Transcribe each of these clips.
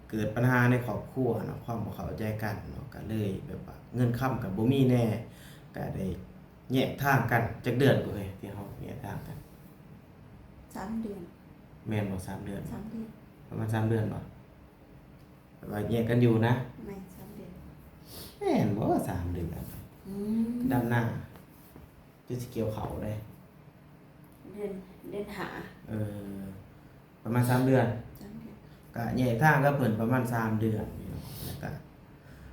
ເກີດບັນຫາໃນຄອບຄົວເນາະ ຄວາມບໍ່ເຂົ້າໃຈກັນເນາະ ກະເລີຍແບບວ່າເງິນຄຳກະບໍ່ມີແດ່ ກະໄດ້ແຍກທາງກັນ. ຈັກເດືອນກວ່າເຮີ້ຍ ທີ່ເຮົາແຍກທາງກັນ? ສາມເດືອນ. ແມ່ນບໍ່? ສາມເດືອນ. ສາມເດືອນ. ປະມານສາມເດືອນບໍ່? ແບບວ່າແຍກກັນຢູ່ນະ? ແມ່ນ ສາມເດືອນ. ແມ່ນບໍ່? ສາມເດືອນ. ອືມ ດຳນາ ຈົນຊິກ່ຽວເຂົ້າເດ້. ເດືອນ ເດືອນຫ້າ. ເອີ ປະມານສາມເດືອນ. ສາມເດືອນ. ກະແຍກທາງກັບເພິ່ນປະມານສາມເດືອນພີ່ນ້ອງ ແລ້ວກະ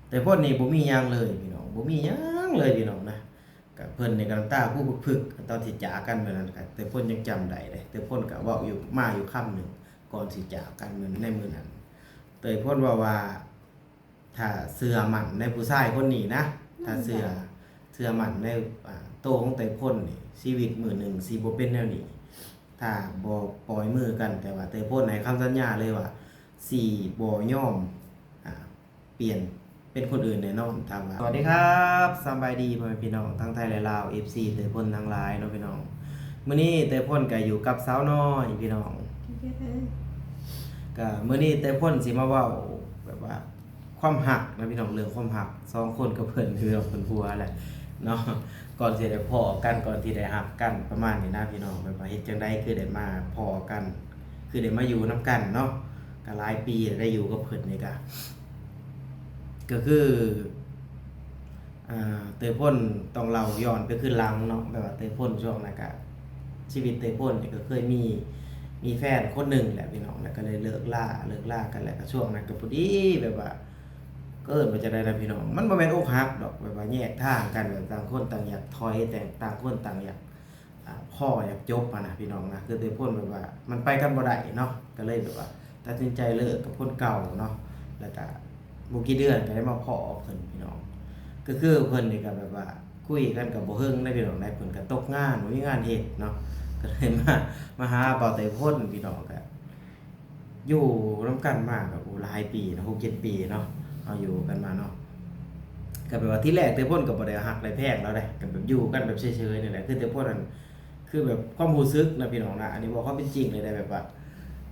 ແຕ່ພົ້ນນີ້ບໍ່ມີຫຍັງເລີຍພີ່ນ້ອງ ບໍ່ມີຫຍັງເລີຍພີ່ນ້ອງນະ. ກະເພິ່ນນີ້ກະນ້ຳຕາຜຶກໆ ຕອນທີ່ຈາກກັນມື້ນັ້ນ ກະແຕ່ພົ້ນຍັງຈຳໄດ້ເດ້ ແຕ່ພົ້ນກະເວົ້າຢູ່ ມາຢູ່ຄຳໜຶ່ງ ກ່ອນຊິຈາກກັນມື້ ໃນມື້ນັ້ນ ເຕີຍພົ້ນເວົ້າວ່າ ຖ້າເຊື່ອໝັ້ນໃນຜູ້ຊາຍຄົນນີ້ນະ ຖ້າເຊື່ອ ເຊື່ອໝັ້ນໃນ ອ່າ ໂຕຂອງເຕີຍພົ້ນນີ້ ຊີວິດມື້ໜຶ່ງຊິບໍ່ເປັນແນວນີ້ ຖ້າບໍ່ປ່ອຍມືກັນ. ແຕ່ວ່າເຕີຍພົ້ນໃຫ້ຄຳສັນຍາເລີຍວ່າ ຊິບໍ່ຍອມ ອ່າ ປ່ຽນເປັນຄົນອື່ນແນ່ນອນ ຖ້າວ່າ ສະຫວັດດີຄັບ ສະບາຍດີພໍ່ແມ່ພີ່ນ້ອງທັງໄທ ແລະ ລາວ ເອັຟຊີ ເຕີຍພົ້ນທັງຫຼາຍເນາະພີ່ນ້ອງ. ມື້ນີ້ເຕີຍພົ້ນກະຢູ່ກັບສາວນ້ອຍພີ່ນ້ອງ. ກະມື້ນີ້ເຕີຍພົ້ນຊິມາເວົ້າແບບວ່າຄວາມຮັກນະພີ່ນ້ອງ ເລື່ອງຄວາມຮັກ ສອງຄົນກັບເພິ່ນ ເລື່ອງເພິ່ນຜົວແຫຼະເນາະ ກ່ອນຊິໄດ້ພໍ້ກັນ ກ່ອນຊິໄດ້ຮັກກັນ ປະມານນີ້ນະພີ່ນ້ອງ. ແບບວ່າເຮັດຈັ່ງໃດຄືໄດ້ມາພໍ້ກັນ ຄືໄດ້ມາຢູ່ນຳກັນເນາະ ກະຫຼາຍປີແລ້ວ ໄດ້ຢູ່ກັບເພິ່ນນີ້ກະ ກະຄື ອ່າ ເຕີຍພົ້ນຕ້ອງເລົ່າຍ້ອນໄປຄືນຫຼັງເນາະ ແບບວ່າເຕີຍພົ້ນຊ່ວງນັ້ນກະ ຊີວິດເຕີຍພົ້ນນີ້ກະເຄີຍມີ ມີແຟນຄົນໜຶ່ງແຫຼະພີ່ນ້ອງ ແລ້ວກະເລີຍເລີກລາ ເລີກລາກັນ ແລ້ວກະຊ່ວງນັ້ນກະພໍດີແບບວ່າ ເອີ້ນວ່າຈັ່ງໃດນະພີ່ນ້ອງ ມັນບໍ່ແມ່ນອົກຫັກດອກ ແບບວ່າແຍກທາງກັນ ແບບຕ່າງຄົນຕ່າງຢາກຖອຍ ແຕ່ຕ່າງຄົນຕ່າງຢາກ ອ່າ ພໍ້ ຢາກຈົບຫັ້ນນະພີ່ນ້ອງນະ. ຄືເຕີຍພົ້ນແບບວ່າມັນໄປກັນບໍ່ໄດ້ເນາະ ກະເລີຍແບບວ່າຕັດສິນໃຈເລີກກັບຄົນເກົ່າເນາະ ແລ້ວກະບໍ່ກີ່ເດືອນກະໄດ້ມາພໍ້ເພິ່ນພີ່ນ້ອງ. ກະຄືເພິ່ນນີ້ກະແບບວ່າຄຸຍກັນກະບໍ່ເຖິງໃດພີ່ນ້ອງໃດ ເພິ່ນກະຕົກງານ ບໍ່ມີງານເຮັດເນາະ ກະເລີຍມາ ມາຫາບ່າວເຕີຍພົ້ນພີ່ນ້ອງ. ກະ ຢູ່ນຳກັນມາກະ ໂອ້ ຫຼາຍປີເນາະ ຫົກເຈັດປີເນາະ ເຮົາຢູ່ກັນມາເນາະ. ກະແບບວ່າທີແລກເຕີຍພົ້ນກະບໍ່ໄດ້ຮັກໄດ້ແພງລາວໃດ ກະແບບຢູ່ກັນແບບເຊີຍໆນີ້ແຫຼະ. ຄືເຕີຍພົ້ນນັ້ນ ຄືແບບຄວາມຮູ້ສຶກນະພີ່ນ້ອງນະ ອັນນີ້ເວົ້າຄວາມເປັນຈິງເລີຍໄດ໋ ແບບວ່າ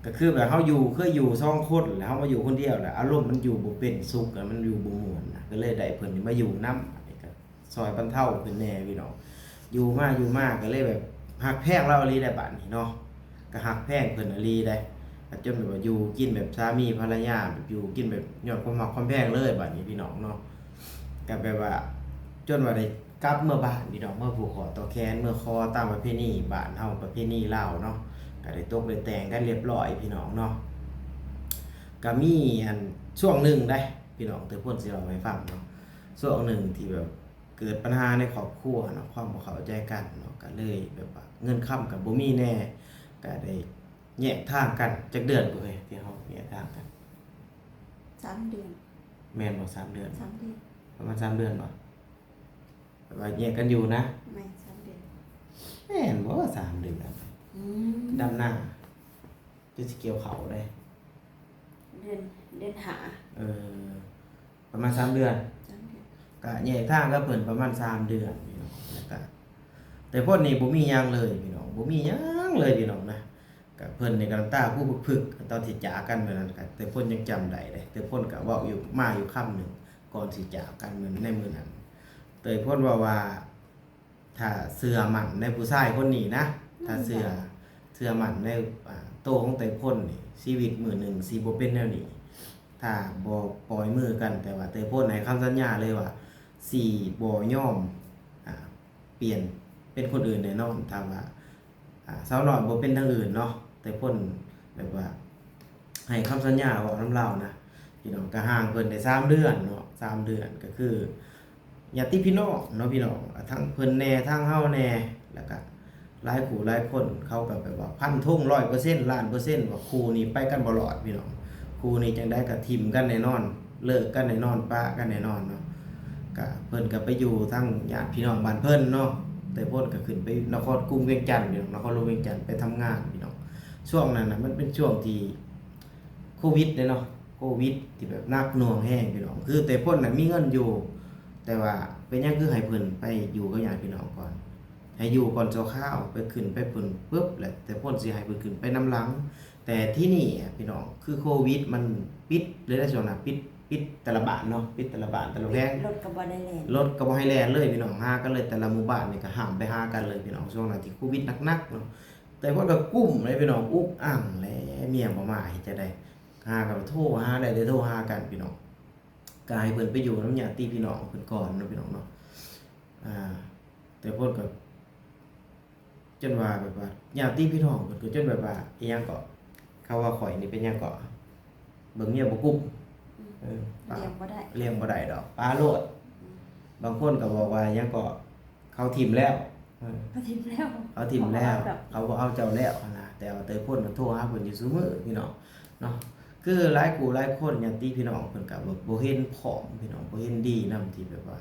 ກະຄືແບບເຮົາຢູ່ ເຄີຍຢູ່ສອງຄົນ ແລ້ວເຮົາມາຢູ່ຄົນດຽວ ແລ້ວອາລົມມັນຢູ່ບໍ່ເປັນສຸກ ມັນຢູ່ບໍ່ມ່ວນນະ ກະເລີຍໄດ້ເພິ່ນນີ້ມາຢູ່ນຳ ອັນນີ້ກະ ຊ່ອຍບັນເທົາເພິ່ນແດ່ພີ່ນ້ອງ. ຢູ່ມາຢູ່ມາກະເລີຍແບບຮັກແພງລາວອີ່ຫຼີໄດ໋ບາດນີ້ເນາະ ກະຮັກແພງເພິ່ນອີ່ຫຼີໄດ໋ ກະຈົນແບບວ່າຢູ່ກິນແບບສາມີພັນລະຍາ ແບບຢູ່ກິນແບບຍ້ອນຄວາມຮັກຄວາມແພງເລີຍບາດນີ້ພີ່ນ້ອງເນາະ. ກະແບບວ່າຈົນວ່າໄດ້ກັບເມືອບ້ານພີ່ນ້ອງ ເມືອຜູກຄໍຕໍ່ແຂນ ເມືອຂໍຕາມປະເພນີບ້ານເຮົາ ປະເພນີລາວເນາະ ກະໄດ້ຕົກໄດ້ແຕ່ງກັນລຽບຮ້ອຍພີ່ນ້ອງເນາະ. ກະມີອັນຊ່ວງໜຶ່ງໄດ໋ພີ່ນ້ອງ ເຕີຍພົ້ນຊິເລົ່າໃຫ້ຟັງເນາະ ຊ່ວງໜຶ່ງທີ່ແບບ ເກີດບັນຫາໃນຄອບຄົວເນາະ ຄວາມບໍ່ເຂົ້າໃຈກັນເນາະ ກະເລີຍແບບວ່າເງິນຄຳກະບໍ່ມີແດ່ ກະໄດ້ແຍກທາງກັນ. ຈັກເດືອນກວ່າເຮີ້ຍ ທີ່ເຮົາແຍກທາງກັນ? ສາມເດືອນ. ແມ່ນບໍ່? ສາມເດືອນ. ສາມເດືອນ. ປະມານສາມເດືອນບໍ່? ແບບວ່າແຍກກັນຢູ່ນະ? ແມ່ນ ສາມເດືອນ. ແມ່ນບໍ່? ສາມເດືອນ. ອືມ ດຳນາ ຈົນຊິກ່ຽວເຂົ້າເດ້. ເດືອນ ເດືອນຫ້າ. ເອີ ປະມານສາມເດືອນ. ສາມເດືອນ. ກະແຍກທາງກັບເພິ່ນປະມານສາມເດືອນພີ່ນ້ອງ ແລ້ວກະ ແຕ່ພົ້ນນີ້ບໍ່ມີຫຍັງເລີຍພີ່ນ້ອງ ບໍ່ມີຫຍັງເລີຍພີ່ນ້ອງນະ. ກະເພິ່ນນີ້ກະນ້ຳຕາຜຶກໆ ຕອນທີ່ຈາກກັນມື້ນັ້ນ ກະແຕ່ພົ້ນຍັງຈຳໄດ້ເດ້ ແຕ່ພົ້ນກະເວົ້າຢູ່ ມາຢູ່ຄຳໜຶ່ງ ກ່ອນຊິຈາກກັນມື້ ໃນມື້ນັ້ນ ແຕ່ພົ້ນເວົ້າວ່າ ຖ້າເຊື່ອໝັ້ນໃນຜູ້ຊາຍຄົນນີ້ນະ ຖ້າເຊື່ອ ເຊື່ອໝັ້ນໃນ ອ່າ ໂຕຂອງເຕີຍພົ້ນນີ້ ຊີວິດມື້ໜຶ່ງຊິບໍ່ເປັນແນວນີ້ ຖ້າບໍ່ປ່ອຍມືກັນ. ແຕ່ວ່າເຕີຍພົ້ນໃຫ້ຄຳສັນຍາເລີຍວ່າ ຊິບໍ່ຍອມ ອ່າ ປ່ຽນເປັນຄົນອື່ນແນ່ນອນ ຖ້າວ່າ ອ່າ ສາວນ້ອຍບໍ່ເປັນທາງອື່ນເນາະ. ເຕີຍພົ້ນແບບວ່າໃຫ້ຄຳສັນຍາ ເວົ້ານຳລາວນະ ພີ່ນ້ອງ ກະຫ່າງເພິ່ນໄດ້ສາມເດືອນເນາະ ສາມເດືອນ ກະຄື ຍາດຕິພີ່ນ້ອງເນາະພີ່ນ້ອງ ທັງເພິ່ນແດ່ ທັງເຮົາແດ່ ແລ້ວກະຫຼາຍຄູ່ຫຼາຍຄົນ ເຂົາກະແບບວ່າຟັນທົງຮ້ອຍເປີເຊັນ ລ້ານເປີເຊັນ ວ່າຄູ່ນີ້ໄປກັນບໍ່ລອດພີ່ນ້ອງ ຄູ່ນີ້ຈັ່ງໃດກະຖິ້ມກັນແນ່ນອນ ເລີກກັນແນ່ນອນ ປະກັນແນ່ນອນເນາະ. ກະເພິ່ນກະໄປຢູ່ທາງຍາດພີ່ນ້ອງບ້ານເພິ່ນເນາະ ແຕ່ເພິ່ນກະຂຶ້ນໄປນະຄອນກຸງວຽງຈັນ ພີ່ນ້ອງ ນະຄອນຫຼວງວຽງຈັນ ໄປທຳງານພີ່ນ້ອງ. ຊ່ວງນັ້ນນະ ມັນເປັນຊ່ວງທີ່ ໂຄວິດເດ້ເນາະ ໂຄວິດທີ່ແບບໜັກໜ່ວງແຮງພີ່ນ້ອງ ຄືແຕ່ພົ້ນນະມີເງິນຢູ່ ແຕ່ວ່າເປັນຫຍັງຄືໃຫ້ເພິ່ນໄປຢູ່ກັບຍາດພີ່ນ້ອງກ່ອນ ໃຫ້ຢູ່ກ່ອນຊົ່ວຄາວ ໄປຂຶ້ນໄປພຸ້ນປຶບ ແລ້ວແຕ່ພົ້ນຊິໃຫ້ເພິ່ນຂຶ້ນໄປນຳຫຼັງ ແຕ່ທີ່ນີ້ພີ່ນ້ອງ ຄືໂຄວິດມັນປິດເລີຍເດ້ ຊ່ວງນັ້ນປິດ ປິດແຕ່ລະບ້ານເນາະ ປິດແຕ່ລະບ້ານແຕ່ລະແຂວງ ລົດກໍບໍ່ໄດ້ແລ່ນ ລົດກໍບໍ່ໃຫ້ແລ່ນເລີຍພີ່ນ້ອງ ຫາກັນເລີຍ ແຕ່ລະໝູ່ບ້ານນີ້ກໍຫ້າມໄປຫາກັນເລີຍພີ່ນ້ອງ ຊ່ວງນັ້ນທີ່ໂຄວິດໜັກໆເນາະ ແຕ່ເພິ່ນກໍກຸ້ມເລີຍພີ່ນ້ອງ ອຸກອັ່ງແຫຼະ ເມຍບໍ່ມາເຮັດຈັ່ງໃດ ຫາກັນ ໂທຫາໄດ້ແຕ່ໂທຫາກັນພີ່ນ້ອງ ກໍໃຫ້ເພິ່ນໄປຢູ່ນຳຍາດຕິພີ່ນ້ອງເພິ່ນກ່ອນເນາະພີ່ນ້ອງເນາະ ອ່າ ແຕ່ເພິ່ນກໍ ຈົນວ່າແບບວ່າຍາດຕິພີ່ນ້ອງເພິ່ນກໍຈົນແບບວ່າ ອີຫຍັງເກາະ ເຂົາວ່າຂ້ອຍນີ້ເປັນຫຍັງເກາະ ເບິ່ງເມຍບໍ່ກຸ້ມ ອືມ ເອີ ລ້ຽງບໍ່ໄດ້ ລ້ຽງບໍ່ໄດ້ດອກ ປະໂລດ ອືມ ບາງຄົນກໍບອກວ່າຫຍັງເກາະ ເຂົາຖິ້ມແລ້ວ ເອີ ເຂົາຖິ້ມແລ້ວ ເຂົາຖິ້ມແລ້ວ ເຂົາບໍ່ເອົາດອກ ເຂົາບໍ່ເອົາເຈົ້າແລ້ວຫັ້ນນະ ແຕ່ວ່າເຕີພົນໂທຫາເພິ່ນຢູ່ຊຸມື້ພີ່ນ້ອງເນາະ ຄືຫຼາຍຄູ່ຫຼາຍຄົນຍາດຕິພີ່ນ້ອງເພິ່ນກໍແບບບໍ່ເຫັນພ້ອມພີ່ນ້ອງ ບໍ່ເຫັນດີນຳທີ່ແບບວ່າ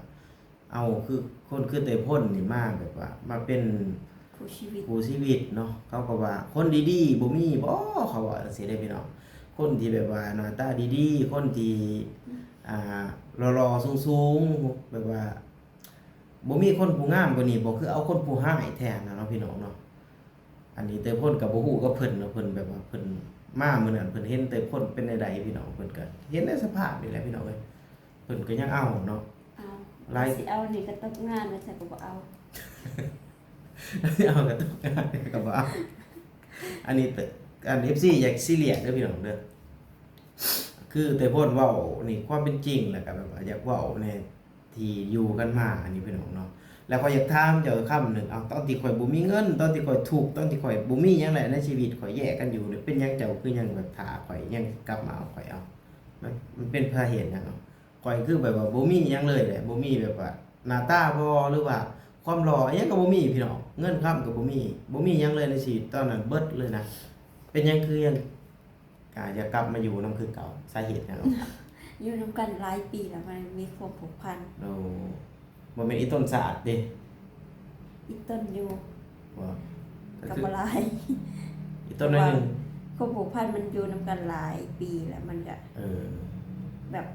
ເອົາ ຄື ຄົນຄືເຕີພົນນີ້ມາແບບວ່າ ມາເປັນຄູ່ຊີວິດ ຄູ່ຊີວິດເນາະ ເຂົາກໍວ່າ ຄົນດີໆບໍ່ມີບໍ? ເຂົາວ່າຈັ່ງຊີ້ເດ້ພີ່ນ້ອງ ຄົນທີ່ແບບວ່າໜ້າຕາດີໆ ຄົນທີ່ ອ່າ ຫຼໍ່ໆ ສູງໆ ແບບວ່າ ບໍ່ມີຄົນຜູ້ງາມກວ່ານີ້ບໍ? ຄືເອົາຄົນຜູ້ຮ້າຍແທນນະເນາະ ພີ່ນ້ອງເນາະ ອັນນີ້ເຕີພົນກໍບໍ່ຮູ້ກັບເພິ່ນເນາະ ເພິ່ນແບບວ່າເພິ່ນມາມື້ນັ້ນ ເພິ່ນເຫັນເຕີພົນເປັນແນວໃດພີ່ນ້ອງ ເພິ່ນກໍເຫັນໃນສະພາບນີ້ແຫຼະພີ່ນ້ອງເອີຍ ເພິ່ນກໍຍັງເອົາເນາະ ເອົາ ຫຼາຍ ຊິເອົານີ້ກໍຕົກງານ ວ່າຊັ້ນກໍບໍ່ເອົາ ຊິເອົາກໍຕົກງານ ກໍບໍ່ເອົາ ອັນນີ້ເຕີ ອັນ ເອັຟຊີ ຢ່າຊີຣຽສເດີພີ່ນ້ອງເດີ ຄືເຕີພົນເວົ້ານີ້ຄວາມເປັນຈິງ ແລ້ວກໍແບບວ່າຢາກເວົ້າແນ່ ທີ່ຢູ່ກັນມາອັນນີ້ພີ່ນ້ອງເນາະ ແລ້ວຂ້ອຍຢາກຖາມເຈົ້າຄຳໜຶ່ງ ເອົາ ຕອນທີ່ຂ້ອຍບໍ່ມີເງິນ ຕອນທີ່ຂ້ອຍທຸກ ຕອນທີ່ຂ້ອຍບໍ່ມີຫຍັງແຫຼະໃນຊີວິດ ຂ້ອຍແຍກກັນຢູ່ນີ້ ເປັນຫຍັງເຈົ້າຄືຍັງແບບຖ້າຂ້ອຍ ຍັງກັບມາເອົາຂ້ອຍ ເອົາ ມັນ ມັນເປັນສາເຫດຫຍັງເນາະ ຂ້ອຍຄືແບບວ່າບໍ່ມີຫຍັງເລີຍແຫຼະ ບໍ່ມີແບບວ່າໜ້າຕາບໍ ຫຼືວ່າຄວາມຫຼໍ່ ອີຫຍັງກໍບໍ່ມີພີ່ນ້ອງ ເງິນຄຳກໍບໍ່ມີ ບໍ່ມີຫຍັງເລີຍໃນຊີວິດ ຕອນນັ້ນເບິດເລີຍນະ ເປັນຫຍັງຄືຍັງ ກະຢາກກັບມາຢູ່ນຳຄືເກົ່າ ສາເຫດຫຍັງ? ຢູ່ນຳກັນຫຼາຍປີແລ້ວ ມັນມີຄວາມຜູກພັນ. ໂອ້ ບໍ່ແມ່ນອີຕົ້ນຊາດເດ້? ອີຕົ້ນຢູ່ ບໍ່ ກໍ ກໍ ກໍ ຄື ບໍ່ຫຼາຍ ອີຕົ້ນໜ້ອຍໜຶ່ງ ຄວາມຜູກພັນມັນຢູ່ນຳກັນຫຼາຍປີແລ້ວ ມັນກະ ເອີ ແບບ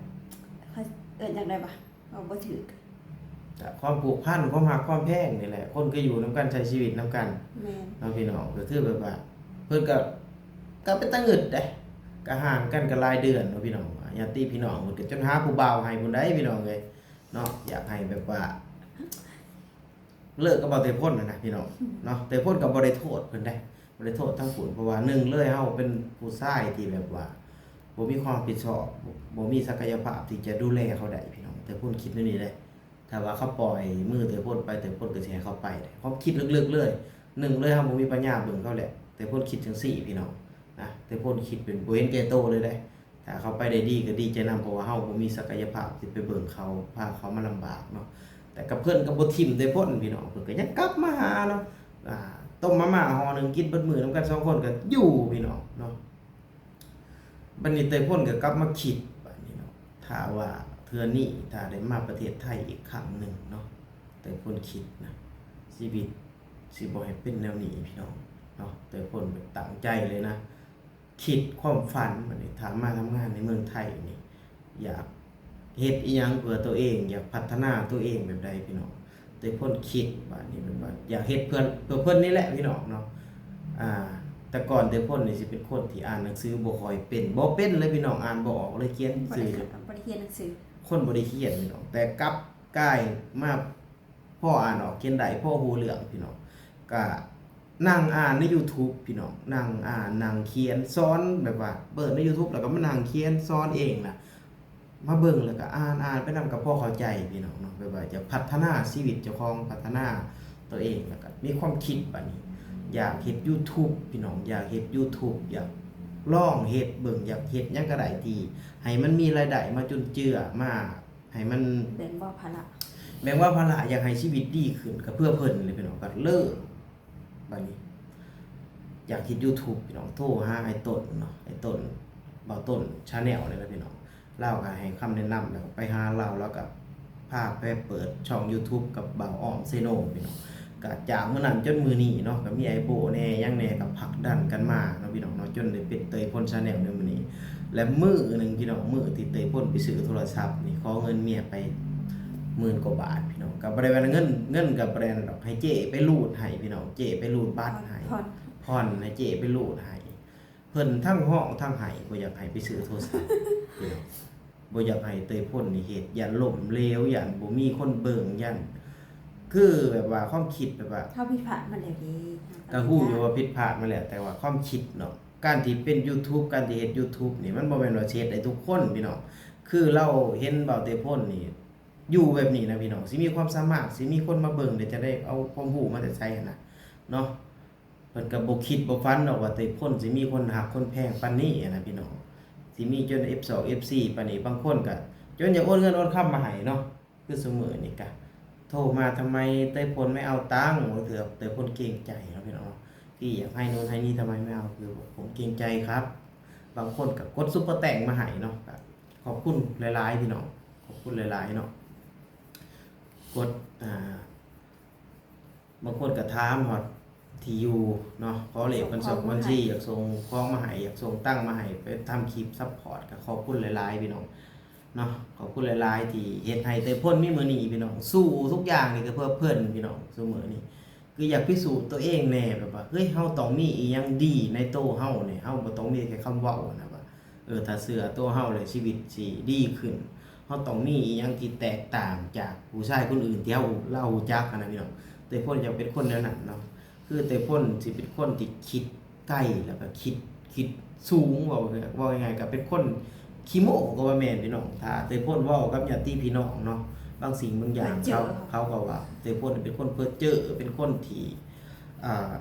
ເອີ້ນຈັ່ງໃດຫວາ? ເວົ້າບໍ່ຖືກ ກະຄວາມຜູກພັນ ຄວາມຮັກຄວາມແພງນີ້ແຫຼະ ຄົນກໍຢູ່ນຳກັນ ໃຊ້ຊີວິດນຳກັນ ແມ່ນ ເນາະພີ່ນ້ອງ ກໍຄືແບບວ່າ ເພິ່ນກໍ ກໍເປັນຕາງຶດເດ້ ກໍຫ່າງກັນກໍຫຼາຍເດືອນເນາະພີ່ນ້ອງ ຍາດຕິພີ່ນ້ອງເພິ່ນກໍຈົນຫາຜູ້ບ່າວໃຫ້ພຸ້ນໃດ໋ພີ່ນ້ອງເອີຍເນາະ ຢາກໃຫ້ແບບວ່າ ເລີກກັບບ່າວເຕີພົນຫັ້ນນະພີ່ນ້ອງເນາະ ເຕີພົນກໍບໍ່ໄດ້ໂທດເພິ່ນໃດ໋ ບໍ່ໄດ້ໂທດທາງພຸ້ນ ເພາະວ່າໜຶ່ງເລີຍ ເຮົາເປັນຜູ້ຊາຍທີ່ແບບວ່າບໍ່ມີຄວາມຮັບຜິດຊອບ ບໍ່ມີສັກກະຍະພາບທີ່ຈະດູແລເຂົາໄດ້ພີ່ນ້ອງ ເຕີພົນຄິດແນວນີ້ເດ້ ຖ້າວ່າເຂົາປ່ອຍມືເຕີພົນໄປ ເຕີພົນກໍຊິໃຫ້ເຂົາໄປເດ້ ຄວາມຄິດເລິກໆເລີຍ ໜຶ່ງເລີຍ ເຮົາບໍ່ມີປັນຍາເບິ່ງເຂົາແຫຼະ ເຕີພົນຄິດຈັ່ງຊີ້ພີ່ນ້ອງນະ ເຕີພົນຄິດເປັນບໍ່ເຫັນແກ່ໂຕເລີຍເດ້ ຖ້າເຂົາໄປໄດ້ດີກໍດີໃຈນຳ ເພາະວ່າເຮົາບໍ່ມີສັກກະຍະພາບທີ່ໄປເບິ່ງເຂົາ ພາເຂົາມາລຳບາກເນາະ ແຕ່ກັບເພິ່ນກໍບໍ່ຖິ້ມເຕີພົນພີ່ນ້ອງ ເພິ່ນກໍຍັງກັບມາຫາເນາະ ອ່າ ຕົ້ມມາມ່າຫໍ່ໜຶ່ງກິນເບິດມື້ນຳກັນສອງຄົນກໍຢູ່ພີ່ນ້ອງເນາະ ບັດນີ້ເຕີພົນກໍກັບມາຄິດບາດນີ້ເນາະ ຖ້າວ່າເທື່ອນີ້ ຖ້າໄດ້ມາປະເທດໄທອີກຄັ້ງໜຶ່ງເນາະ ເຕີພົນຄິດນະ ຊີວິດຊິບໍ່ໃຫ້ເປັນແນວນີ້ພີ່ນ້ອງເນາະ ເຕີພົນແບບຕັ້ງໃຈເລີຍນະ ຄິດຄວາມຝັນ ບາດນີ້ຖ້າມາທຳງານໃນເມືອງໄທນີ້ ຢາກເຮັດອີ່ຫຍັງເພື່ອຕົວເອງ ຢາກພັດທະນາຕົວເອງແບບໃດພີ່ນ້ອງ ແຕ່ພົນຄິດບາດນີ້ແບບວ່າຢາກເຮັດເພື່ອ ເພື່ອເພິ່ນນີ້ແຫຼະພີ່ນ້ອງເນາະ ອ່າ ແຕ່ກ່ອນແຕ່ພົນນີ້ຊິເປັນຄົນທີ່ອ່ານໜັງສືບໍ່ຄ່ອຍເປັນ ບໍ່ເປັນເລີຍພີ່ນ້ອງ ອ່ານບໍ່ອອກເລີຍ ຂຽນໜັງສື ບໍ່ໄດ້ ບໍ່ໄດ້ຂຽນໜັງສື ຄົນບໍ່ໄດ້ຂຽນພີ່ນ້ອງ ແຕ່ກັບກາຍມາ ພໍອ່ານອອກຂຽນໄດ້ ພໍຮູ້ເລື່ອງພີ່ນ້ອງ ກະນັ່ງອ່ານໃນຢູທູບພີ່ນ້ອງ ນັ່ງອ່ານ ນັ່ງຂຽນ ສອນ ແບບວ່າເປີດໃນຢູທູບ ແລ້ວກໍມານັ່ງຂຽນສອນເອງນະ ມາເບິ່ງ ແລ້ວກໍອ່ານ ອ່ານໄປນຳ ກໍພໍເຂົ້າໃຈພີ່ນ້ອງເນາະ ແບບວ່າຈະພັດທະນາຊີວິດເຈົ້າຂອງ ພັດທະນາຕົວເອງ ແລ້ວກໍມີຄວາມຄິດບາດນີ້ ຢາກເຮັດຢູທູບພີ່ນ້ອງ ຢາກເຮັດຢູທູບ ຢາກລອງເຮັດເບິ່ງ ຢາກເຮັດຫຍັງກໍໄດ້ທີ່ໃຫ້ມັນມີລາຍໄດ້ມາຈຸນເຈືອ ມາ ໃຫ້ມັນແບ່ງເບົາພາລະ ແບ່ງເບົາພາລະ ຢາກໃຫ້ຊີວິດດີຂຶ້ນ ກໍເພື່ອເພິ່ນແຫຼະພີ່ນ້ອງ ກໍເລີ່ມ ບາດນີ້ ຢາກເຮັດຢູທູບພີ່ນ້ອງ ໂທຫາອ້າຍຕົ້ນເນາະ ອ້າຍຕົ້ນ ບ່າວຕົ້ນ Channel ນີ້ແຫຼະພີ່ນ້ອງ ລາວກໍໃຫ້ຄຳແນະນຳ ແລ້ວກໍໄປຫາລາວ ລາວກໍພາໄປເປີດຊ່ອງຢູທູບກັບບ່າວອ້ອມ ເຊໂນ ພີ່ນ້ອງ ກະຈາກມື້ນັ້ນຈົນມື້ນີ້ເນາະ ກະມີອ້າຍໂບ້ແດ່ຫຍັງແດ່ ກະຜັກດັນກັນມາເນາະພີ່ນ້ອງເນາະ ຈົນໄດ້ເປັນເຕີຍພົນ Channel ໃນມື້ນີ້ ແລະ ມື້ໜຶ່ງພີ່ນ້ອງ ມື້ທີ່ເຕີຍພົນໄປຊື້ໂທລະສັບນີ້ ຂໍເງິນເມຍໄປໝື່ນກວ່າບາດພີ່ນ້ອງ ກະບໍ່ໄດ້ວ່າເງິນ ເງິນກະບໍ່ໄດ້ນັ້ນດອກ ໃຫ້ເຈ້ໄປຮູດໃຫ້ພີ່ນ້ອງ ເຈ້ໄປຮູດບັດໃຫ້ ຜ່ອນ ຜ່ອນ ໃຫ້ເຈ້ໄປຮູດໃຫ້ ພິ່ນທັງຮ້ອງທັງໄຫ້ ບໍ່ຢາກໃຫ້ໄປຊື້ໂທລະສັບ ພີ່ນ້ອງ ບໍ່ຢາກໃຫ້ເຕີຍພົ້ນນີ້ເຮັດ ຢ້ານລົ້ມເຫຼວ ຢ້ານບໍ່ມີຄົນເບິ່ງ ຢ້ານ ຄືແບບວ່າຄວາມຄິດແບບວ່າ ເຮົາຜິດພາດມາແລ້ວເດ້ ກໍຮູ້ຢູ່ວ່າຜິດພາດມາແລ້ວ ແຕ່ວ່າຄວາມຄິດເນາະ ການທີ່ເປັນຢູທູບ ການທີ່ເຮັດຢູທູບນີ້ ມັນບໍ່ແມ່ນວ່າຊິເຮັດໄດ້ທຸກຄົນພີ່ນ້ອງ ຄືລາວເຫັນບ່າວເຕີຍພົ້ນນີ້ ຢູ່ແບບນີ້ນະພີ່ນ້ອງ ຊິມີຄວາມສາມາດ ຊິມີຄົນມາເບິ່ງ ແລ້ວຈະໄດ້ເອົາຄວາມຮູ້ມາແຕ່ໃສຫັ້ນນະ ເນາະ ເພິ່ນກໍບໍ່ຄິດບໍ່ຝັນດອກວ່າເຕີຍພົ້ນຊິມີຄົນຮັກຄົນແພງປານນີ້ຫັ້ນນະພີ່ນ້ອງ ຊິມີຈົນເອັຟສອງເອັຟສີ່ປານນີ້ ບາງຄົນກໍຈົນຢາກໂອນເງິນໂອນຄຳມາໃຫ້ເນາະ ຄືຊຸມື້ນີ້ກະໂທມາ ທຳໄມເຕີຍພົ້ນໄມ່ເອົາຕັງ ບາງເທື່ອເຕີຍພົ້ນເກງໃຈເນາະພີ່ນ້ອງເນາະ ພີ່ຢາກໃຫ້ໂນ່ນໃຫ້ນີ້ ທຳໄມໄມ່ເອົາ ຄືຜົມເກງໃຈຄັບ ບາງຄົນກໍກົດຊຸບເປີແຕັງມາໃຫ້ເນາະ ກໍຂອບຄຸນຫຼາຍໆພີ່ນ້ອງ ຂອບຄຸນຫຼາຍໆເນາະ ກົດ ອ່າ ບາງຄົນກໍຖາມຮອດທີ່ຢູ່ເນາະ ຂໍເລກບັນຊີ ບັນຊີ ຢາກສົ່ງຂອງມາໃຫ້ ຢາກສົ່ງຕັງມາໃຫ້ ໄປທຳຄລິບຊັບພອດ ກໍຂອບຄຸນຫຼາຍໆພີ່ນ້ອງເນາະ ຂອບຄຸນຫຼາຍໆທີ່ເຮັດໃຫ້ເຕີຍພົ້ນມີມື້ນີ້ພີ່ນ້ອງ ສູ້ທຸກຢ່າງນີ້ກໍເພື່ອເພິ່ນພີ່ນ້ອງ ຊຸມື້ນີ້ ຄືຢາກພິສູດຕົວເອງແດ່ ແບບວ່າ ເຮີ້ຍ ເຮົາຕ້ອງມີອີ່ຫຍັງດີໃນໂຕເຮົານີ້ ເຮົາບໍ່ຕ້ອງມີແຕ່ຄຳເວົ້ານະວ່າ ເອີ ຖ້າເຊື່ອໂຕເຮົາແລ້ວຊີວິດຊິດີຂຶ້ນ ເຮົາຕ້ອງມີອີ່ຫຍັງທີ່ແຕກຕ່າງຈາກຜູ້ຊາຍຄົນອື່ນທີ່ເຮົາ ລາວຮູ້ຈັກຫັ້ນນະພີ່ນ້ອງ ເຕີຍພົ້ນຢາກເປັນຄົນແນວນັ້ນເນາະ ຄືເຕີຍພົ້ນຊິເປັນຄົນທີ່ຄິດໄກ ແລ້ວກໍຄິດ ຄິດສູງ ເວົ້າ ເວົ້າງ່າຍໆກໍເປັນຄົນ ຂີ້ໂມ້ກໍວ່າແມ່ນພີ່ນ້ອງ ຖ້າເຕີຍພົ້ນເວົ້າກັບຍາດຕິພີ່ນ້ອງເນາະ ບາງສິ່ງບາງຢ່າງ ເພິ່ນເຈີ ເຂົາ ເຂົາກໍວ່າເຕີຍພົ້ນເປັນຄົນເພີ້ເຈີ ເປັນຄົນທີ່ ອ່າ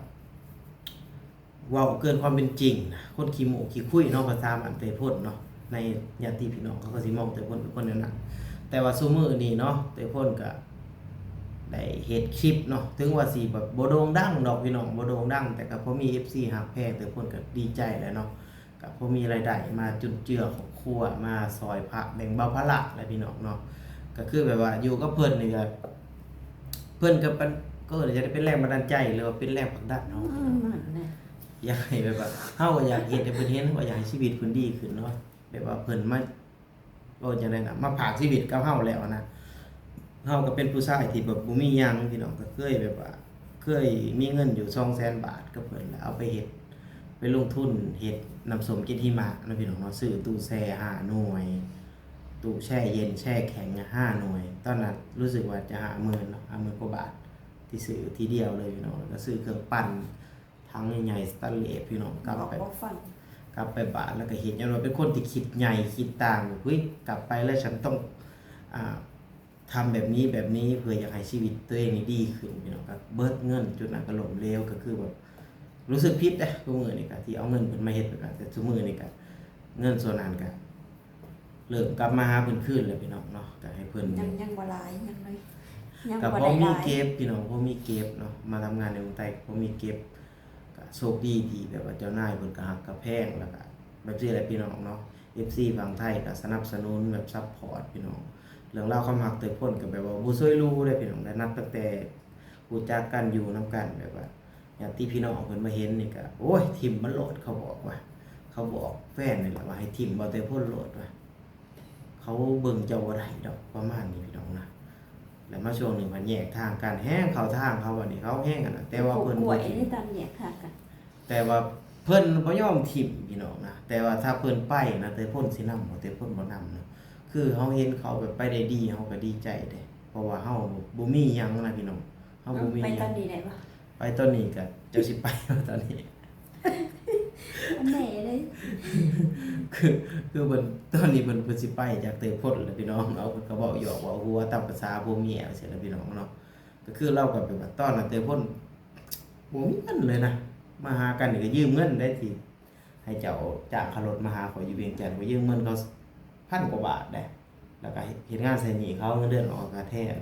ເວົ້າເກີນຄວາມເປັນຈິງນະ ຄົນຂີ້ໂມ້ຂີ້ຄຸຍເນາະ ພາສາບ້ານເຕີຍພົ້ນເນາະ ໃນຍາດຕິພີ່ນ້ອງເຂົາກໍຊິມອງເຕີຍພົ້ນເປັນຄົນແນວນັ້ນ ແຕ່ວ່າຊຸມື້ນີ້ເນາະ ເຕີຍພົ້ນກໍ ໄດ້ເຮັດຄລິບເນາະ ເຖິງວ່າຊິແບບບໍ່ໂດ່ງດັງດອກພີ່ນ້ອງ ບໍ່ໂດ່ງດັງ ແຕ່ກໍພໍມີເອັຟຊີຮັກແພງ ເຕີຍພົ້ນກໍດີໃຈແຫຼະເນາະ ກໍພໍມີລາຍໄດ້ມາຈຸນເຈືອຄອບຄົວ ມາຊ່ອຍພະແບ່ງເບົາພາລະແຫຼະພີ່ນ້ອງເນາະ ກໍຄືແບບວ່າຢູ່ກັບເພິ່ນນີ້ກໍ ເພິ່ນກໍເປັນ ກໍຢາກໄດ້ເປັນແຮງບັນດານໃຈ ຫຼືວ່າເປັນແຮງຜັກດັນເຮົາ ອືມ ນັ້ນແຫຼະ ຢາກໃຫ້ແບບວ່າ ເຮົາກໍຢາກເຮັດໃຫ້ເພິ່ນເຫັນ ວ່າຢາກໃຫ້ຊີວິດເພິ່ນດີຂຶ້ນເນາະ ແບບວ່າເພິ່ນມາ ເວົ້າຈັ່ງໃດນະ ມາຝາກຊີວິດກັບເຮົາແລ້ວນະ ເຮົາກໍເປັນຜູ້ຊາຍທີ່ແບບບໍ່ມີຫຍັງພີ່ນ້ອງ ກໍເຄີຍແບບວ່າ ເຄີຍມີເງິນຢູ່ສອງແສນບາດກັບເພິ່ນ ແລ້ວເອົາໄປເຮັດ ໄປລົງທຶນເຮັດນ້ຳສົ້ມເຈັດຫິມະເນາະພີ່ນ້ອງເນາະ ຊື້ຕູ້ແຊ່ຫ້າໜ່ວຍ ຕູ້ແຊ່ເຢັນແຊ່ແຂງຫ້າໜ່ວຍ ຕອນນັ້ນຮູ້ສຶກວ່າຈະຫ້າໝື່ນເນາະ ຫ້າໝື່ນກວ່າບາດ ທີ່ຊື້ທີດຽວເລີຍພີ່ນ້ອງ ແລ້ວກໍຊື້ເຄື່ອງປັ່ນ ຖັງໃຫຍ່ໆ ສະແຕນເລດພີ່ນ້ອງ ກັບໄປ ກັບໄປບ້ານ ແລ້ວກໍເຮັດ ຍ້ອນວ່າເປັນຄົນທີ່ຄິດໃຫຍ່ຄິດຕ່າງ ເຮີ້ຍ ກັບໄປແລ້ວ ສັນຕ້ອງ ອ່າ ທຳແບບນີ້ແບບນີ້ ເພື່ອຢາກໃຫ້ຊີວິດຕົວເອງນີ້ດີຂຶ້ນພີ່ນ້ອງ ກໍເບິດເງິນ ຈຸດນັ້ນກໍລົ້ມເຫຼວ ກໍຄືແບບ ຮູ້ສຶກຜິດເດ້ ທຸກມື້ນີ້ກໍທີ່ເອົາເງິນເພິ່ນມາເຮັດແບບນັ້ນ ແຕ່ຊຸມື້ນີ້ກໍ ເງິນສ່ວນນັ້ນກໍ ເລີ່ມກັບມາຫາເພິ່ນຄືນແລ້ວພີ່ນ້ອງເນາະ ກໍໃຫ້ເພິ່ນ ຍັງ ຍັງບໍ່ຫຼາຍ ຍັງໜ້ອຍ ຍັງ ກໍ ບໍ່ ພໍມີເກັບພີ່ນ້ອງ ພໍມີເກັບເນາະ ມາທຳງານໃນເມືອງໄທກໍພໍມີເກັບ ກໍໂຊກດີທີ່ແບບວ່າເຈົ້ານາຍເພິ່ນກໍຮັກກໍແພງ ແລ້ວກໍແບບຊີ້ແຫຼະພີ່ນ້ອງເນາະ ເອັຟຊີຝັ່ງໄທກໍສະໜັບສະໜູນແບບຊັບພອດພີ່ນ້ອງ ເລື່ອງລາວຄວາມຮັກແຕ່ຄົນກໍແບບວ່າບໍ່ຊ່ວຍຮູ້ເດ້ພີ່ນ້ອງ ແລະນັບຕັ້ງແຕ່ຮູ້ຈັກກັນ ຢູ່ນຳກັນ ແບບວ່າຍາດຕິພີ່ນ້ອງເພິ່ນມາເຫັນນີ້ກໍ ໂອ້ຍ ຖິ້ມມັນໂລດ ເຂົາບອກວ່າ ເຂົາບອກແຟນນີ້ແຫຼະວ່າໃຫ້ຖິ້ມບໍ່ແຕ່ຄົນໂລດວ່າ ເຂົາເບິ່ງເຈົ້າບໍ່ໄດ້ດອກ ປະມານນີ້ພີ່ນ້ອງນະ ແລ້ວມາຊ່ວງໜຶ່ງພັດແຍກທາງກັນ ແຮງເຂົ້າທາງເຂົາ ບັດນີ້ເຂົາແຮງອັນນັ້ນ ແຕ່ວ່າເພິ່ນບໍ່ຖິ້ມ ຕອນແຍກທາງກັນ ແຕ່ວ່າເພິ່ນບໍ່ຍອມຖິ້ມພີ່ນ້ອງນະ ແຕ່ວ່າຖ້າເພິ່ນໄປນະ ແຕ່ເພິ່ນຊິນຳບໍ່ ແຕ່ເພິ່ນບໍ່ນຳນະ ຄືເຮົາເຫັນເຂົາແບບໄປໄດ້ດີ ເຮົາກໍດີໃຈເດ້ ເພາະວ່າເຮົາບໍ່ມີຫຍັງນະພີ່ນ້ອງ ເຮົາບໍ່ມີຫຍັງ ໄປຕອນນີ້ໄດ້ບໍ່? ໄປຕອນນີ້ກະ ເຈົ້າຊິໄປຕອນນີ້ ແນ່ເລີຍ ຄື ຄືເພິ່ນ ຕອນນີ້ເພິ່ນ ເພິ່ນຊິໄປຈາກເຕີຍພົ້ນແລ້ວພີ່ນ້ອງເນາະ ເພິ່ນກໍເວົ້າຫຍອກເວົ້າຫົວຕາມພາສາຜົວເມຍຈັ່ງຊີ້ແຫຼະພີ່ນ້ອງເນາະ ກໍຄືລາວກໍແບບວ່າຕອນນັ້ນເຕີຍພົ້ນບໍ່ມີເງິນເລີຍນະ ມາຫາກັນນີ້ກໍຢືມເງິນໄດ້ ທີ່ໃຫ້ເຈົ້າຈ້າງຄ່າລົດມາຫາຂ້ອຍຢູ່ວຽງຈັນ ຂ້ອຍຢືມເງິນເຂົາພັນກວ່າບາດໄດ໋ ແລ້ວກໍເຮັດງານໃຊ້ໜີ້ເຂົາ ເງິນເດືອນອອກກໍແທນ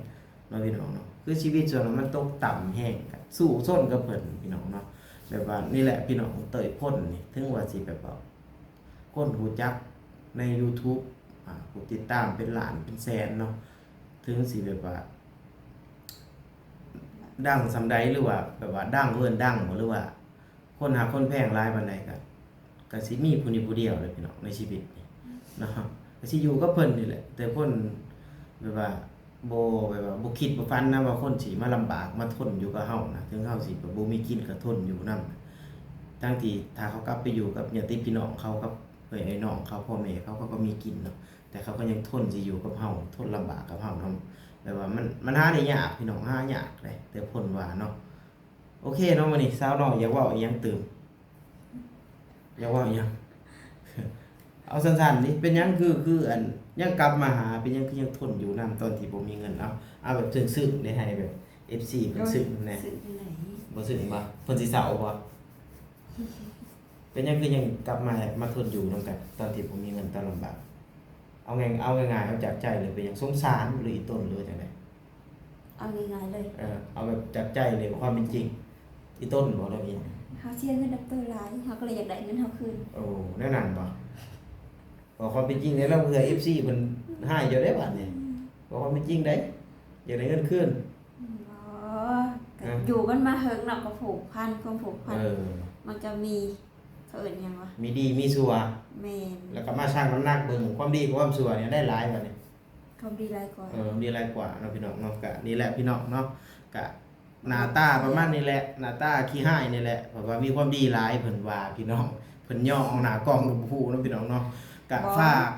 ເນາະພີ່ນ້ອງເນາະ ຄືຊີວິດຊ່ວງນັ້ນມັນຕົກຕ່ຳແຮງ ກໍສູ້ຊົນກັບເພິ່ນພີ່ນ້ອງເນາະ ແບບວ່ານີ້ແຫຼະພີ່ນ້ອງ ເຕີຍພົ້ນນີ້ ເຖິງວ່າຊິແບບວ່າຄົນຮູ້ຈັກໃນຢູທູບ ອ່າ ຜູ້ຕິດຕາມເປັນລ້ານເປັນແສນເນາະ ເຖິງຊິແບບວ່າດັງສ່ຳໃດ ຫຼືວ່າແບບວ່າດັງເກີນດັງບໍ່ ຫຼືວ່າ ຄົນຮັກຄົນແພງຫຼາຍປານໃດກໍ ກໍຊິມີຜູ້ນີ້ຜູ້ດຽວແຫຼະພີ່ນ້ອງ ໃນຊີວິດນີ້ເນາະ ກໍຊິຢູ່ກັບເພິ່ນນີ້ແຫຼະ ແຕ່ເພິ່ນແບບວ່າບໍ່ ແບບວ່າບໍ່ຄິດບໍ່ຝັນນະວ່າຄົນຊິມາລຳບາກມາທົນຢູ່ກັບເຮົານະ ເຖິງເຮົາຊິແບບບໍ່ມີກິນກໍທົນຢູ່ນຳ ແ ທັງທີ່ຖ້າເຂົາກັບໄປຢູ່ກັບຍາດຕິພີ່ນ້ອງເຂົາ ກັບເອື້ອຍອ້າຍນ້ອງເຂົາ ພໍ່ແມ່ເຂົາ ເຂົາກໍມີກິນເນາະ ແຕ່ເຂົາກໍຍັງທົນຊິຢູ່ກັບເຮົາ ທົນລຳບາກກັບເຮົານຳ ແບບວ່າມັນ ມັນຫາໄດ້ຍາກພີ່ນ້ອງ ຫາຍາກເດ້ ແຕ່ພົ້ນວ່າເນາະ. ໂອເຄເນາະ ມື້ນີ້ສາວນ້ອຍຢາກເວົ້າອີ່ຫຍັງຕື່ມ? ຢາກເວົ້າອີ່ຫຍັງ? ເອົາສັ້ນໆ ນີ້ ເປັນຫຍັງຄື ຄື ອັນ ຍັງກັບມາຫາ? ເປັນຫຍັງຄືຍັງທົນຢູ່ນຳຕອນທີ່ບໍ່ມີເງິນ? ເອົາ ເອົາແບບຊຶ້ງໆ ໄດ້ ໃຫ້ແບບເອັຟຊີເພິ່ນຊຶ້ງແດ່. ຊຶ້ງຈັ່ງໃດ? ບໍ່ຊຶ້ງບໍ່? ເພິ່ນຊິເສົ້າບໍ່? ເປັນຫຍັງຄືຍັງກັບມາ ມາທົນຢູ່ນຳກັນຕອນທີ່ບໍ່ມີເງິນ ຕອນລຳບາກ? ເອົາງ່າຍ ເອົາງ່າຍໆ ເອົາຈາກໃຈເລີຍ ເປັນຫຍັງ? ສົງສານ ຫຼື ອີ່ຕົນ ຫຼືວ່າຈັ່ງໃດ? ເອົາງ່າຍໆ ເລີຍ ເອີ ເອົາແບບຈາກໃຈເລີຍ ຄວາມເປັນຈິງ ອີ່ຕົນບໍ່ ຫຼືອີ່ຫຍັງ? ເຮົາເສຍເງິນນຳໂຕຫຼາຍ ເຮົາກໍເລີຍຢາກໄດ້ເງິນເຮົາຄືນ. ໂອ້ ແນວນັ້ນບໍ່? ເວົ້າຄວາມເປັນຈິງເດ້ ລາວເພື່ອເອັຟຊີເພິ່ນຮ້າຍເຈົ້າເດ້ບາດນີ້. ເວົ້າຄວາມເປັນຈິງເດ້ ຢາກໄດ້ເງິນຄືນ. ບໍ່ ກໍ ອ່ະ ຢູ່ກັນມາເຫິງເນາະ ກໍຜູກພັນ ຄວາມຜູກພັນ ເອີ ມັນກໍມີ ເຂົາເອີ້ນຫຍັງວະ ມີດີມີຊົ່ວ. ແມ່ນ ແລ້ວກໍມາຊັ່ງນ້ຳໜັກເບິ່ງ ຄວາມດີກັບຄວາມຊົ່ວນີ້ໄດ້ຫຼາຍບາດນີ້. ຄວາມດີຫຼາຍກວ່າ ເອີ ຄວາມດີຫຼາຍກວ່າເນາະພີ່ນ້ອງເນາະ. ກະນີ້ແຫຼະພີ່ນ້ອງເນາະ ກະໜ້າຕາປະມານນີ້ແຫຼະ ໜ້າຕາຂີ້ຮ້າຍນີ້ແຫຼະ ເພາະວ່າມີຄວາມດີຫຼາຍເພິ່ນວ່າພີ່ນ້ອງ ເພິ່ນຍໍອອກໜ້າກ້ອງກໍບໍ່ຮູ້ເນາະພີ່ນ້ອງເນາະ. ກະ ບໍ່ ຝາກ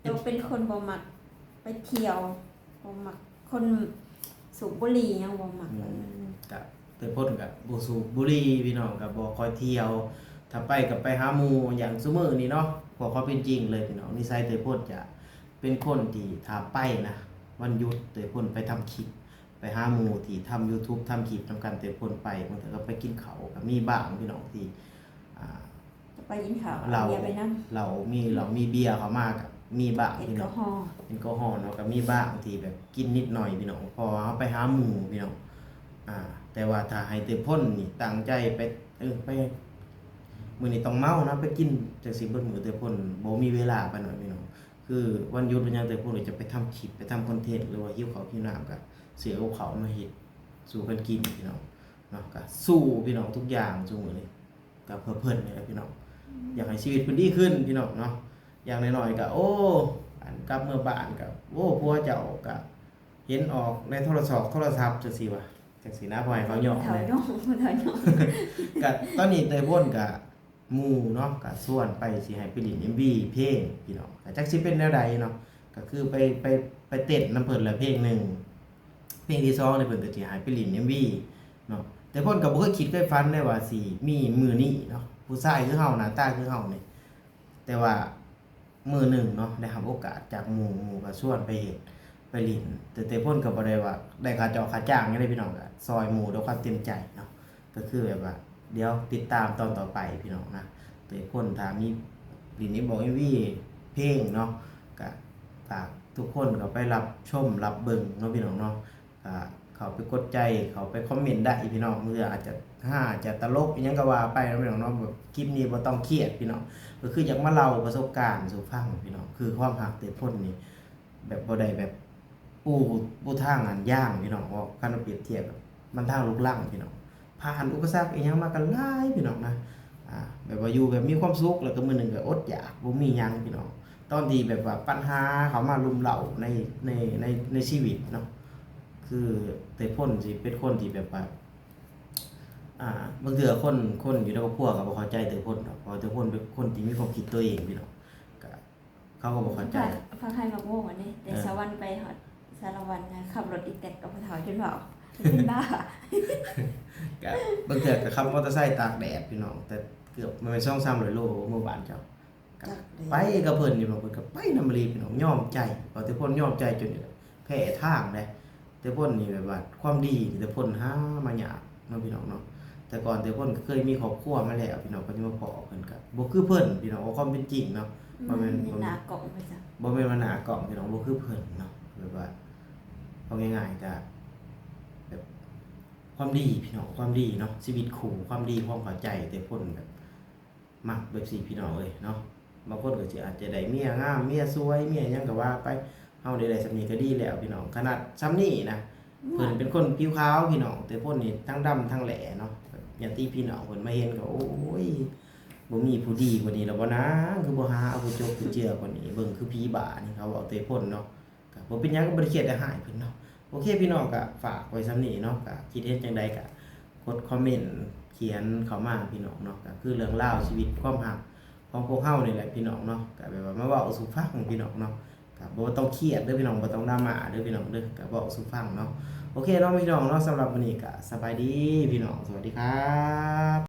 ໂຕເປັນຄົນບໍ່ມັກໄປທ່ຽວ ບໍ່ມັກ ຄົນສູບບຸຫຼີ່ຫຍັງບໍ່ມັກ. ອືມ ກະ ເຕີພົ້ນກະບໍ່ສູບບຸຫຼີ່ພີ່ນ້ອງ ກະບໍ່ຄ່ອຍທ່ຽວ ຖ້າໄປກະໄປຫາໝູ່ ຢ່າງຊຸມື້ນີ້ເນາະ. ເພາະຄວາມເປັນຈິງເລີຍພີ່ນ້ອງ ນິໄສເຕີພົ້ນຈະເປັນຄົນທີ່ຖ້າໄປນະ ວັນຢຸດເຕີພົ້ນໄປທຳຄລິບ ໄປຫາໝູ່ທີ່ທຳຢູທູບ ທຳຄລິບນຳກັນ ເຕີພົ້ນໄປ ບາງເທື່ອກໍໄປກິນເຂົ້າກໍມີບ້າງພີ່ນ້ອງ ທີ່ ອ່າ ໄປກິນເຂົ້າ ເຫຼົ້າ ເອົາເບຍໄປນຳ ເຫຼົ້າມີ ເຫຼົ້າມີເບຍເຂົ້າມາກໍມີບ້າງ ແອລກໍຮໍ ພີ່ນ້ອງ ແອລກໍຮໍເນາະ ກໍມີບ້າງທີ່ແບບກິນນິດໜ້ອຍພີ່ນ້ອງ ເພາະວ່າເຮົາໄປຫາໝູ່ພີ່ນ້ອງ. ອ່າ ແຕ່ວ່າຖ້າໃຫ້ເຕີພົ້ນນີ້ຕັ້ງໃຈໄປ ເອີ ໄປ ມື້ນີ້ຕ້ອງເມົານະ ໄປກິນຈັ່ງຊີ້ເບິດມື້ ເຕີພົ້ນບໍ່ມີເວລາປານນັ້ນພີ່ນ້ອງ. ຄືວັນຢຸດວັນຫຍັງເຕີພົ້ນກໍຈະໄປທຳຄລິບ ໄປທຳຄອນເທັນ ຫຼືວ່າຫິວເຂົ້າຫິວນ້ຳກໍຊື້ກັບເຂົ້າມາເຮັດສູ່ກັນກິນພີ່ນ້ອງເນາະ. ກໍສູ້ພີ່ນ້ອງ ທຸກຢ່າງຊຸມື້ນີ້ ກໍເພື່ອເພິ່ນນີ້ແຫຼະພີ່ນ້ອງ ອືມ ຢາກໃຫ້ຊີວິດເພິ່ນດີຂຶ້ນພີ່ນ້ອງເນາະ. ຢ່າງໜ້ອຍໆກໍ ໂອ້ ອັນກັບເມືອບ້ານກໍ ໂອ້ ຜົວເຈົ້າກໍເຫັນອອກໃນໂທລະສອກໂທລະສັບຈັ່ງຊີ້ວ່າ ຈັ່ງຊີ້ນະ ບໍ່ໃຫ້ເຂົາຍ້ອງ ເຖົ້າຍ້ອງ ເຖົ້າຍ້ອງ. ກໍຕອນນີ້ເຕີພົ້ນກໍ ໝູ່ເນາະ ກໍຊວນໄປ ຊິໃຫ້ໄປຫຼິ້ນເອັມວີເພງພີ່ນ້ອງ ກໍຈັກຊິເປັນແນວໃດເນາະ. ກໍຄືໄປ ໄປ ໄປເຕັ້ນນຳເພິ່ນລະເພງໜຶ່ງ ເພງທີສອງນີ້ເພິ່ນກໍຊິໃຫ້ໄປຫຼິ້ນເອັມວີເນາະ. ແຕ່ເພິ່ນກໍບໍ່ເຄີຍຄິດເຄີຍຝັນເດ້ວ່າຊິມີມື້ນີ້ເນາະ ຜູ້ຊາຍຄືເຮົາ ໜ້າຕາຄືເຮົານີ້ ແຕ່ວ່າມື້ໜຶ່ງເນາະ ໄດ້ຮັບໂອກາດຈາກໝູ່ ໝູ່ກໍຊວນໄປເຮັດ ໄປຫຼິ້ນ ແຕ່ ແຕ່ເພິ່ນກໍບໍ່ໄດ້ວ່າໄດ້ຄ່າຈ້ອງຄ່າຈ້າງຫຍັງເດ້ພີ່ນ້ອງ ກໍຊ່ອຍໝູ່ດ້ວຍຄວາມເຕັມໃຈເນາະ. ກໍຄືແບບວ່າ ດຽວຕິດຕາມຕອນຕໍ່ໄປພີ່ນ້ອງນະ. ໂດຍຄົນຖ້າມີຫຼິ້ນເອັມວີເພງເນາະ ກະຝາກທຸກຄົນເຂົ້າໄປຮັບຊົມຮັບເບິ່ງເນາະພີ່ນ້ອງເນາະ. ກະເຂົ້າໄປກົດໃຈ ເຂົ້າໄປຄອມເມັນໄດ້ພີ່ນ້ອງ. ບາງເທື່ອອາດຈະຮາ ອາດຈະຕະຫຼົກອີ່ຫຍັງກໍວ່າໄປເນາະພີ່ນ້ອງເນາະ. ແບບຄລິບນີ້ບໍ່ຕ້ອງຄຽດພີ່ນ້ອງ ກໍຄືຢາກມາເລົ່າປະສົບການສູ່ຟັງພີ່ນ້ອງ ຄືຄວາມຮັກແຕ່ພົ້ນນີ້ ແບບບໍ່ໄດ້ແບບປູ ປູທາງອັນຢ່າງພີ່ນ້ອງ. ເວົ້າຄັນວ່າປຽບທຽບແບບມັນທາງລູກລັງພີ່ນ້ອງ ຜ່ານອຸປະສັກອີ່ຫຍັງມາກໍຫຼາຍພີ່ນ້ອງນະ. ອ່າ ແບບວ່າຢູ່ແບບມີຄວາມສຸກ ແລ້ວກໍມື້ໜຶ່ງກໍອົດຢາກ ບໍ່ມີຫຍັງພີ່ນ້ອງ. ຕອນທີ່ແບບວ່າປັນຫາເຂົ້າມາລຸມເລົ້າໃນ ໃນ ໃນ ໃນຊີວິດເນາະ ຄືເຕີພົ້ນຊິເປັນຄົນທີ່ແບບວ່າ ອ່າ ບາງເທື່ອຄົນ ຄົນຢູ່ໃນຄອບຄົວກໍບໍ່ເຂົ້າໃຈເຕີພົ້ນດອກ ເພາະວ່າເຕີພົ້ນເປັນຄົນທີ່ມີຄວາມຄິດຕົວເອງພີ່ນ້ອງ ກໍ ເຂົາກໍບໍ່ເຂົ້າໃຈ. ພາ ພາໃຫ້ມາໂມ້ງອັນນີ້ ແຕ່ ເອີ ສະຫວັນໄປຮອດສາລະວັນນະ ຂັບລົດອີແຕັກກັບພໍ່ເຖົ້າຈົນເວົ້າ ເປັນບ້າ. ກະບາງເທື່ອກໍຂັບມໍເຕີໄຊຕາກແດດພີ່ນ້ອງ ແຕ່ເກືອບ ແມ່ນສອງສາມຮ້ອຍໂລ ເມືອບ້ານເຈົ້າ ກະ ຕາກແດດ ໄປກັບເພິ່ນຢູ່ ເພິ່ນກໍໄປນຳອີ່ຫຼີພີ່ນ້ອງ ຍອມໃຈ. ເວົ້າແຕ່ເພິ່ນຍອມໃຈຈົນແບບແພ້ທາງເດ້. ແຕ່ເພິ່ນນີ້ແບບວ່າຄວາມດີນີ້ ແຕ່ເພິ່ນຫາມາຍາກເນາະພີ່ນ້ອງເນາະ. ແຕ່ກ່ອນແຕ່ເພິ່ນກໍເຄີຍມີຄອບຄົວມາແລ້ວພີ່ນ້ອງ ກໍຈະມາພໍ້ເພິ່ນກໍບໍ່ຄືເພິ່ນພີ່ນ້ອງ ເວົ້າຄວາມເປັນຈິງເນາະ. ບໍ່ແມ່ນ ບໍ່ແມ່ນ ໜ້າກ້ອງວ່າຊັ້ນ ບໍ່ແມ່ນວ່າໜ້າກ້ອງພີ່ນ້ອງ ບໍ່ຄືເພິ່ນເນາະ. ແບບວ່າເວົ້າງ່າຍໆ ກໍແບບຄວາມດີພີ່ນ້ອງ ຄວາມດີເນາະ ຊີວິດຄູ່ ຄວາມດີ ຄວາມເຂົ້າໃຈ ແຕ່ເພິ່ນແບບ ມັກແບບຊີ້ພີ່ນ້ອງເອີຍເນາະ. ບາງຄົນກໍຊິອາດຈະໄດ້ເມຍງາມ ເມຍສວຍ ເມຍຫຍັງກໍວ່າໄປ ເຮົາໄດ້ ໄດ້ສ່ຳນີ້ກໍດີແລ້ວພີ່ນ້ອງ. ຂະໜາດສ່ຳນີ້ນະ ເພິ່ນເປັນຄົນຜິວຂາວພີ່ນ້ອງ ແຕ່ເພິ່ນນີ້ທັງດຳທັງແຫຼເນາະ. ຍາດຕິພີ່ນ້ອງເພິ່ນມາເຫັນກໍ ໂອ້ຍ ບໍ່ມີຜູ້ດີກວ່ານີ້ແລ້ວບໍ່ນາ ຄືບໍ່ຫາເອົາຜູ້ຈົບຜູ້ເຈືອກວ່ານີ້ ເບິ່ງຄືຜີບ້ານີ້ ເຂົາເວົ້າແຕ່ເພິ່ນເນາະ. ກໍບໍ່ເປັນຫຍັງ ກໍບໍ່ໄດ້ຄຽດໄດ້ຮ້າຍເພິ່ນເນາະ. ໂອເຄພີ່ນ້ອງ ກໍຝາກໄວ້ສ່ຳນີ້ເນາະ ກໍຄິດເຫັນຈັ່ງໃດກໍກົດຄອມເມັນ ຄ ຂຽນເຂົ້າມາພີ່ນ້ອງເນາະ ກໍຄືເລື່ອງລາວຊີວິດຄວາມຮັກຂອງພວກເຮົານີ້ແຫຼະພີ່ນ້ອງເນາະ ກໍແບບວ່າມາເວົ້າສູ່ຟັງພີ່ນ້ອງເນາະ ກໍບໍ່ຕ້ອງຄຽດເດີພີ່ນ້ອງ ບໍ່ຕ້ອງດຣາມາເດີພີ່ນ້ອງເດີ ກໍເວົ້າສູ່ຟັງເນາະ ໂອເຄເນາະພີ່ນ້ອງເນາະ ສຳລັບມື້ນີ້ກໍສະບາຍດີພີ່ນ້ອງ ສະຫວັດດີຄັບ.